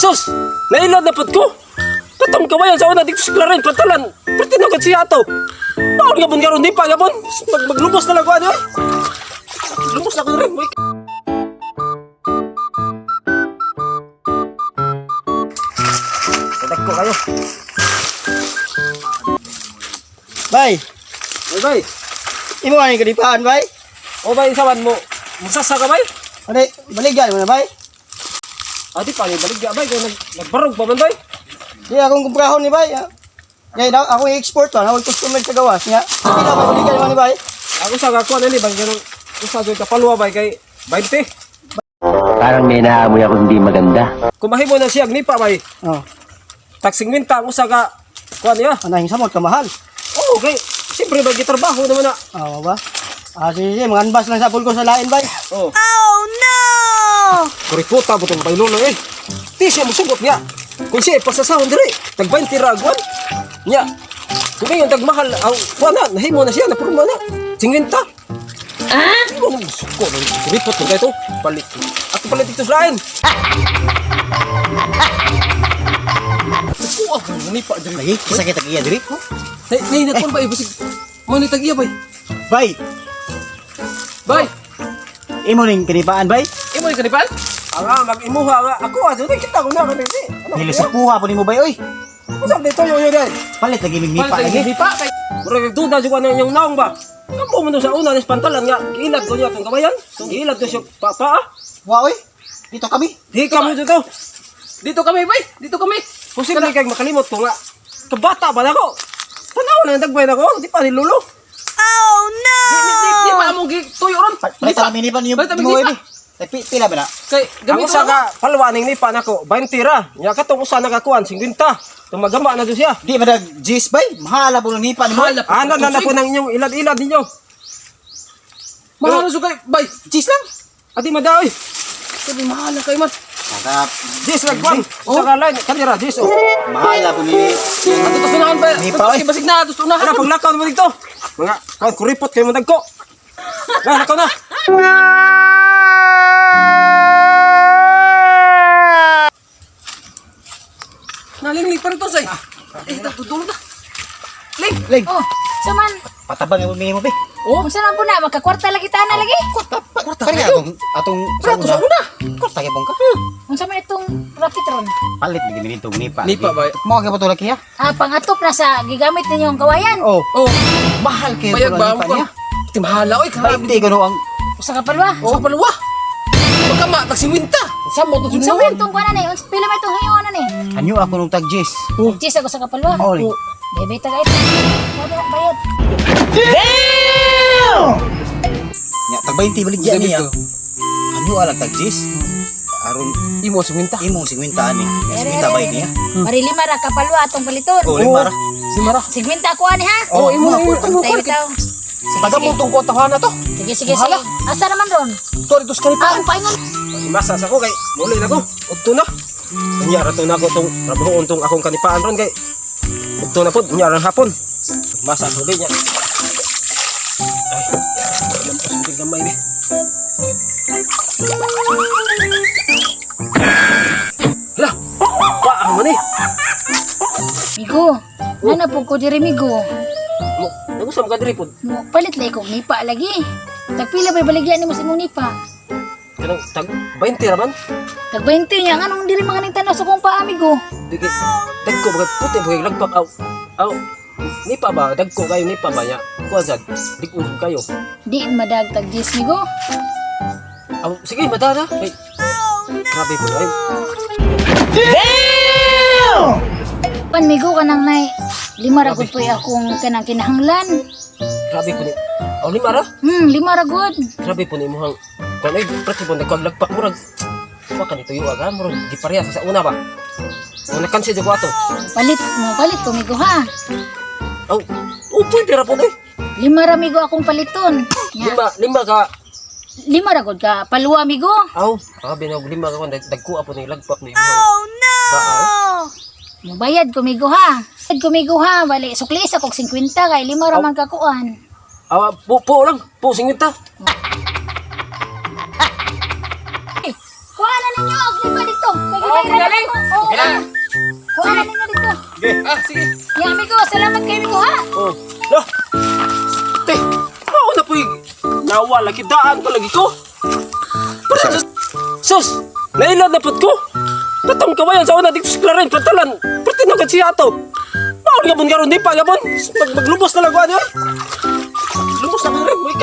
Sus! Nailad na pud ko! Katong kawayan sa una dito sa Clarin, pantalan. Pwede na gud siya ato. Paon nga pun karon di pa gabon. Maglubos na lang ko ani oy. Lubos na ko rin. Uy. Tadag ko kayo. Bay, Oy, bay. imo ani kadipaan bay. O bay, sawan mo. Musasa ka bay? Ani, baligyan mo na bay. Ati pa ni baligya bay kay nagbarog pa man bay. Di akong kumprahon ni bay. Ah. Kaya daw ako i-export ba, nawag customer sa gawas nga. Hindi na bay baligyan mo ni bay. Ako sa kakuan ani bang ganun. Usa jud kapalwa bay kay 20. Parang may naamoy ako hindi maganda. Kung mahimo na siya nipa bay. Oh, Tag 50 ang usa ka kuan niya. anahing samot ka mahal. Oo, kay siyempre bay gitrabaho naman na. Ah, ba? Ah, sige, sige, mga unbas lang sa pulko sa lain bay. Oh. Oh no. Kuripota butong bay lolo eh. Di siya musugot niya. Kung siya ipasasahon diri, tag 20 ra agwan. Nya. Kung ingon tag mahal aw kuan na, nahimo na siya, napurma na. 50. Ah? Suko, kuripot mo kayo to. Palit. Ato palit dito sa lain. Suko ako, nipa diri. Lagi, kisa kita giya diri. Nay, nay, nagkuan ba eh, basig. Mo ni tag-iya bay. Bay, Bay, imo ning kanipaan bay. imo ni kanipal? Anga mag-imuha nga ako ato kita ko na kani. Ano? Nilisupuha po nimo bay oy. Usap dito yo yo dai. Palit lagi mig nipa lagi. Nipa kay. Murag duda jud ko nang inyong naong ba. Kampo man to sa una ni pantalan nga giilad ko niya tong kabayan. Giilad ko siya pa pa. Ah. Wa oy. Dito kami. Di ka mo dito. Dito kami, bay. Dito kami. Posible kay makalimot ko nga. Kabata ba nako? Tanaw na dagbay nako, di pa ni lulo. Di, di, di, di pa among tuyo ron. Palit kami nipa niyo. Palit kami Nimo nipa. eh. Tag pila ba na? Kay Ang gamit usa ka palwa ning nipa nako, 20 ra. Nya katong usa nakakuan 50. Tumagama na jud siya. Di ba dag G's bay? Mahal po ng nipa nimo. Mahal po. Ana na na po ng inyong ilad-ilad ninyo. Mahal na sugay, bay. G's lang. Ati madaoy. Sabi mahal na kay man. Sarap. Jis lagwan. Usa ka line kanira jis oh. Mahal po ni. Ato to sunahan bay. Nipa, oy. Basig na ato sunahan. Ana paglakaw mo dito. Mga kan kuripot kayo mo dagko. Na lakaw na. Nalingling pa rin to say. Eh, tutulog na. Ling. Ling. Oh, so man, Patabang ang minimo be. Oh, unsa man po na magkakwarta lagi ta na lagi. Kwarta kayo. Atong atong Pre, ato sa una. Kwarta kay bongka. Unsa man itong racket ron? Palit ni gini tong nipa. Nipa, bay. Mo kay patulak niya. Ah, pangatop na sa gigamit ninyong kawayan. Oh, Oh, mahal kay bayag ba nipa mo niya. Ti mahala oy, grabe. Bainte kuno ang Usa ka palwa. Oh, paluwa. Pagka ma tag 50. Samot to Unsa man itong kuan ni? Unsa pila man itong hayon ni? anyo ako nung tag G's. Jis ako sa kapalwa. Oh, ling. Bebe ta kay. Bayad, bayad. Nya tag 20 baligya niya. Anyo alang tag G's. Aron Imo 50. imong 50 ani. Nya 50 bay niya. Bari lima ra kapalwa atong paliton. Oh, lima ra. Simara. 50 ako ani ha. Oh, imo imo imo. Tayo bitaw. Sige, Taga sige. mo tong kwarta na to. Sige, sige, sige. Asa naman ron? Sorry to sa Ah, ang paingon. Masa sa ko kay muli na ko. Udto na. Unya ra to na ko tong trabahoon tong akong kanipaan ron kay udto na pod unya ra hapon. Masa ko niya. Ay. Lampas mo gamay be. Lah, paa mo ni. Migo. Nana po ko diri migo. Mo, nagusam ka diri pod. Mo palit lagi kog nipa lagi. Tagpila bay baligya nimo sa imong nipa? Kanang tag 20 ra man. Tag 20 niya nganong diri mga ning tanaw sa kong paa migo. Di kay dagko ba puti ba kay lagpak aw. Aw. Nipa ba dagko kayo nipa ba niya? Kuha sad. Di ko kayo. Di madag tag 10 migo. Aw, sige madada. Ay. Grabe po ay. Pan migo kanang nay lima ra gud po'y akong kanang kinahanglan. Grabe po ni. Aw lima ra. Lima ra gud. Grabe po ni imong kuan ay prati po nagkuan lagpak murag. Wa ka nituyo aga murag gipareha sa una ba. Mo nakansi jud ko ato. Palit mo palit ko migo ha. Aw, oh, pwede ra po ni. Lima ra migo akong paliton. Nya, Lima, lima ka. lima ra gud ka palwa migo. Aw, grabe na og lima ka kuan dagko po ni lagpak ni imong. Oh no. Paa, eh. Mubayad ko migo ha. Bayad ko migo ha, bali sukli sa kog 50 kay lima ra man ka kuan. Aw, po, po lang. Po singita. Eh, kuha na ninyo og lima dito. Kay Bayran galing. ako. Oo. Okay na. Kuha na ninyo dito. Ah, sige. Ya, amigo, salamat kay amigo ha. Oh. Lah. Te, mao na po'y nawa lagi daan pa lagi ko. Para sus, nailad na pud ko. Katong kawayan sa una dito sa Clarin, pantalan. Perti na siya ato. Mao nga pun karon di pa gabon. Maglubos na lang ko ani oy. Lubos na ko rin.